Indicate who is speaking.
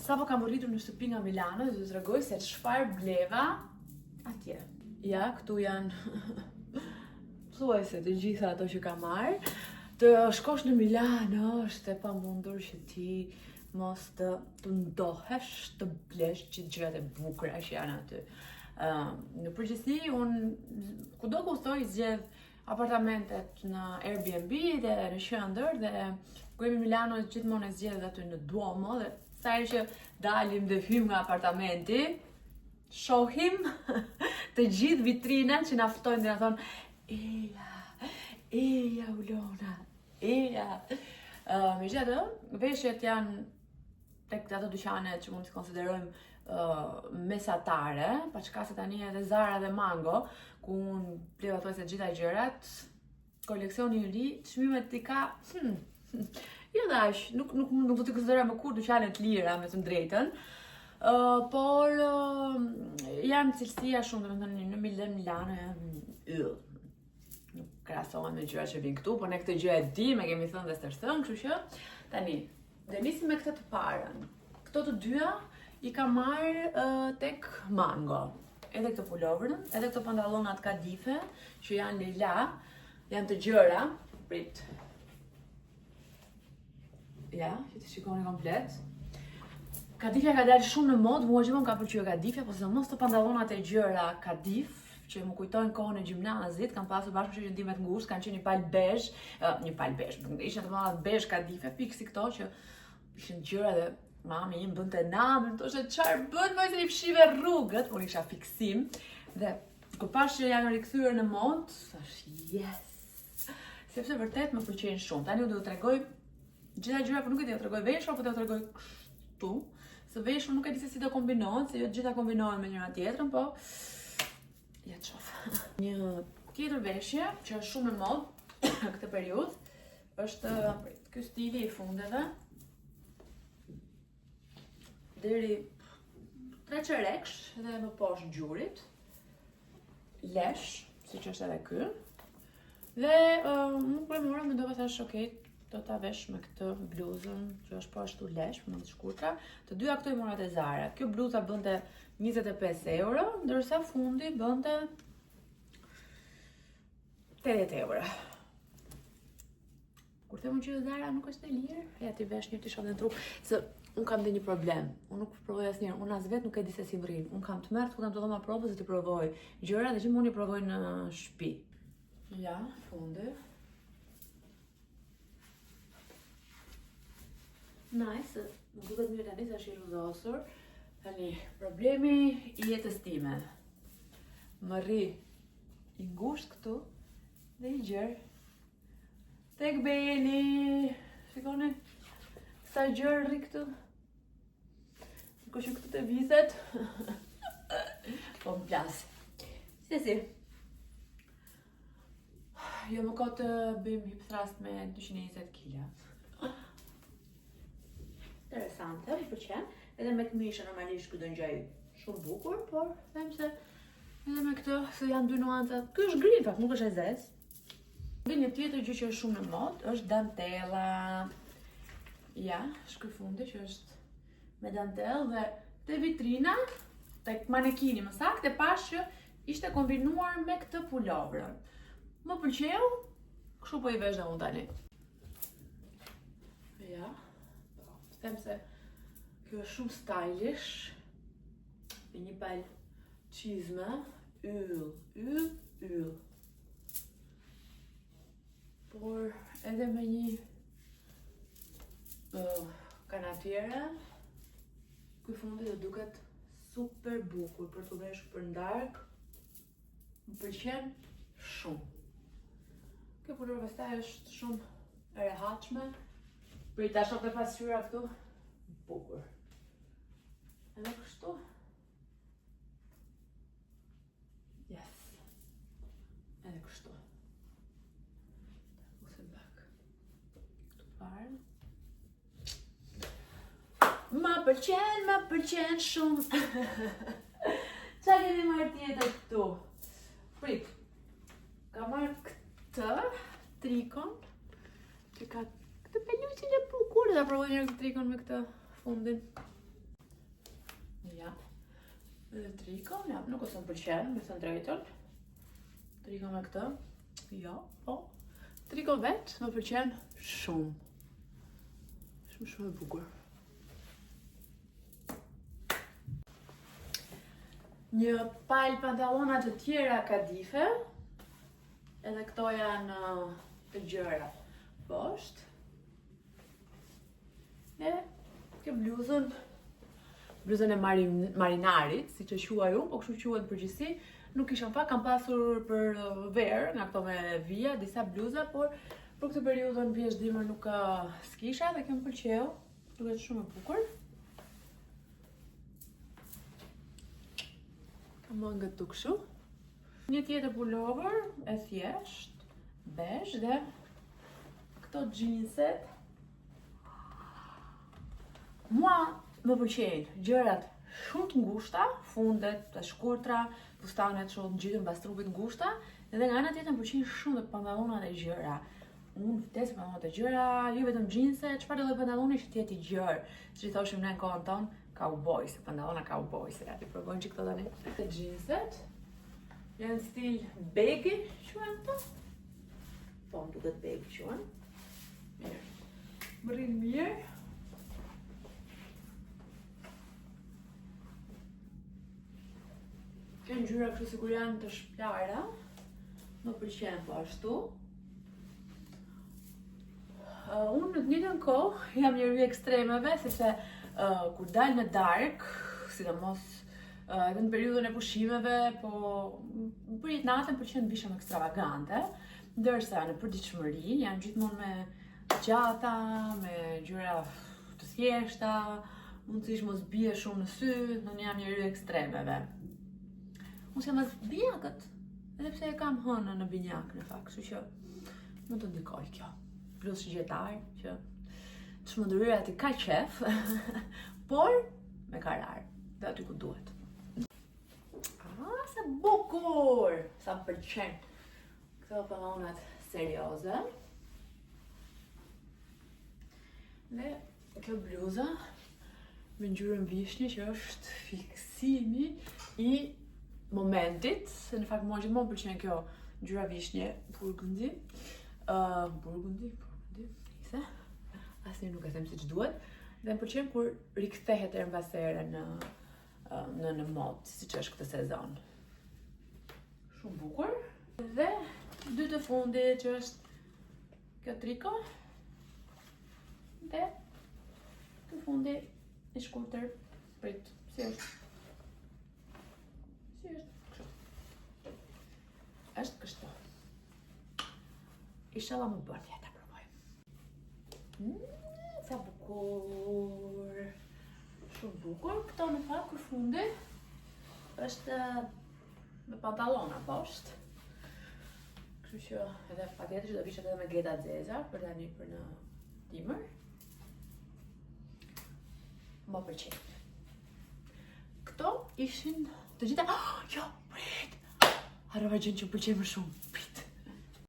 Speaker 1: Sapo kam mbërritur në shtëpi nga Milano dhe do t'ju tregoj se çfarë bleva atje. Ja, këtu janë thuajse të gjitha ato që kam marrë. Të shkosh në Milano është e pamundur që ti mos të tundohesh të blesh gjithë gjërat e bukura që janë aty. Uh, në përgjithësi, unë kudo ku udhëtoj zgjedh apartamentet në Airbnb dhe në qendër dhe kur jemi në Milano gjithmonë e zgjedh aty në Duomo dhe sa herë që dalim dhe hyjmë nga apartamenti, shohim të gjithë vitrinat që na ftojnë dhe na thonë eja, eja Ulona, eja. Uh, megjithatë, veshjet janë tek ato dyqane që mund të konsiderojmë uh, mesatare, paçka se tani edhe Zara dhe Mango, ku unë bleva thuajse të gjitha gjërat, koleksioni i ri, çmimet i ka, hmm, jo dhe aq, nuk, nuk, nuk do t'i konsideroja më kurrë dyqane të lira, me të drejtën, uh, por uh, janë cilësia shumë, domethënë në Milan, Milano janë yll. Nuk krahasohen me gjërat që vijnë këtu, por ne këtë gjë e dimë, e kemi thënë dhe stërthënë, kështu që tani Dhe nisim me këtë të parën. Këto të dyja i kam marrë uh, tek Mango. Edhe këtë pulovrën, edhe këto pantallonat kadife që janë lila, janë të gjëra. Prit. Ja, që të shikoni komplet. Kadifja ka dalë shumë në modë, mua gjithmonë ka pëlqyer kadifja, po sidomos këto pantallonat e gjëra kadif, që më kujtojnë kohën e gjimnazit, kam pasur bashkë me shoqen time të ngushtë, kanë qenë një palë bezh, një palë bezh, ishin ato pantallonat bezh kadife, fiks si këto që ishin gjëra dhe mami im bënte namin, thoshte çfarë bën moj se i fshive rrugët, unë isha fiksim dhe kur pashë që janë rikthyer në modë, thash yes. Sepse vërtet më pëlqejnë shumë. Tani unë do t'ju tregoj gjitha gjërat, por nuk e di, do tregoj veshur apo do tregoj kështu. Se veshur nuk e di se si do kombinohen, se jo të gjitha kombinohen me njëra tjetrën, po ja të shoh. Një tjetër veshje që është shumë në modë këtë periudhë është ky stili i fundeve. Deri tre çereksh dhe më poshtë gjurit. Lesh, siç është edhe ky. Dhe uh, unë kur e mora mendova thash, ok, do ta vesh me këtë bluzën që është po ashtu lesh, me të shkurtra. Të dyja këto i mora te Zara. Kjo bluza bënte 25 euro, ndërsa fundi bënte 80 euro. Kur them unë që Zara nuk është e lirë, ja ti vesh një të shoh në trup, se unë kam dhe një problem. Unë nuk provoj asnjëherë, unë as vetë nuk e di se si më rrin. Unë kam tmerr të futem te dhoma e provës dhe të provoj gjëra dhe gjithmonë i provoj në shtëpi. Ja, fundi. Nice, më duket mirë tani se është i rrudhosur. Tani, problemi i jetës time. Më rri i ngushtë këtu dhe i gjerë Tek beli, shikoni, sa gjerë rri këtu. Ndërkohë që këtu te vithet, po më plas. Si si. Jo më kot të bëjmë hip thrust me 220 kg. Interesante, më pëlqen. Edhe me këmishë normalisht ky do ngjaj shumë bukur, por them se edhe me këtë se janë dy nuanca. Ky është gri, në fakt, nuk është e zezë. Dhe një tjetër gjë që është shumë në modë është dantella. Ja, është ky fundi që është me dantell dhe te vitrina, tek manekini më saktë, e pashë që ishte kombinuar me këtë pulovrën. Më pëlqeu, kështu po i vesh dhe unë tani. Ja, po, them se kjo është shumë stylish. Me një palë çizme, yll, yll, yll. Por edhe me një uh, kanatiere, ky fundi do duket super bukur për të veshur për në darkë. Më pëlqen shumë. Kjo pulovër pastaj është shumë e rehatshme. Prit ta shoh te pasqyra këtu. Bukur. Edhe kështu. Yes. Edhe kështu. Ta fusim pak. Këtu parë. Ma pëlqen, ma pëlqen shumë. Ça kemi marrë tjetër këtu? Prit. Kam marrë këtë trikon që ka këtë peluqin e bukur. Do ta provoj një herë këtë trikon me këtë fundin. Ja. Dhe triko, ja, nuk është se më pëlqen, me thënë drejtën. Triko me këtë. Jo, po. Triko vetë më pëlqen shumë. Shumë shumë e bukur. Një palë pantallona të tjera kadife. Edhe këto janë uh, të gjëra poshtë. E kjo bluzën, bluzën e marin, marinarit, siç e quaj unë, po kështu quhet në përgjithësi, nuk kisha në fakt, kam pasur për uh, verë, nga këto me vija, disa bluza, por për këtë periudhën vjeshtë dimër nuk uh, s'kisha dhe kjo më pëlqeu, duket shumë e bukur. Ka mëngët këtu kështu. Një tjetër pulover e thjesht, bezh dhe këto xhinset. Mua më pëlqejnë gjërat shumë të ngushta, fundet të shkurtra, fustanet shumë të ngjitun mbas trupit ngushta, dhe nga ana tjetër më pëlqejnë shumë dhe pantallonat e gjëra. Unë vdes për pantallonat e gjëra, jo vetëm xhinse, çfarëdo lloj pantalloni që të jetë i gjerë, siç i thoshim ne në kohën tonë, cowboy, se pantallona cowboy, se ja t'i provojmë që këto tani. Te xhinset janë stil baggy, quhen këto? Po, më duket baggy quhen. Mirë. Më rrinë mirë. Kjo ngjyra kështu sikur janë të shplara. Më pëlqen po ashtu. Uh, unë në të njëjtën kohë jam njeri i ekstremeve sepse uh, kur dal në darkë, sidomos uh, edhe në periudhën e pushimeve, po për jetë natën pëlqen të vishem ekstravagante, ndërsa në përditshmëri jam gjithmonë me gjata, me gjëra të thjeshta, mundësisht mos bie shumë në sy, unë jam njeri i ekstremeve. Unë s'jam as binjakët, edhe pse e kam hënën në binjak në fakt, kështu që mund të ndikojë kjo. Plus shigjetar që çmendurirat i ka qef, por me karar, dhe aty ku duhet. Ah, sa bukur! Sa më pëlqen. Këto pantallonat serioze. Dhe kjo bluza me ngjyrën vishnje që është fiksimi i momentit, se në fakt mua gjithmonë më pëlqen kjo ngjyra vishnje burgundy. Ë uh, burgundy, burgundy, se asnjë nuk e them siç duhet. Dhe më pëlqen kur rikthehet herë mbas here në në në modë, siç është këtë sezon. Shumë bukur. Dhe dy të fundit që është kjo triko dhe ky fundi i shkurtër prit si është si është kështu është kështu ishalla më bën ja ta provoj mm, sa bukur shumë bukur këto në fakt ky fundi është me pantallona poshtë. Kështu që edhe patjetër që do vishet edhe me geta të zeza për tani për në dimër. Më pëlqen. Këto ishin të gjitha. Oh, jo, prit. Harrova gjënë që më pëlqen më shumë.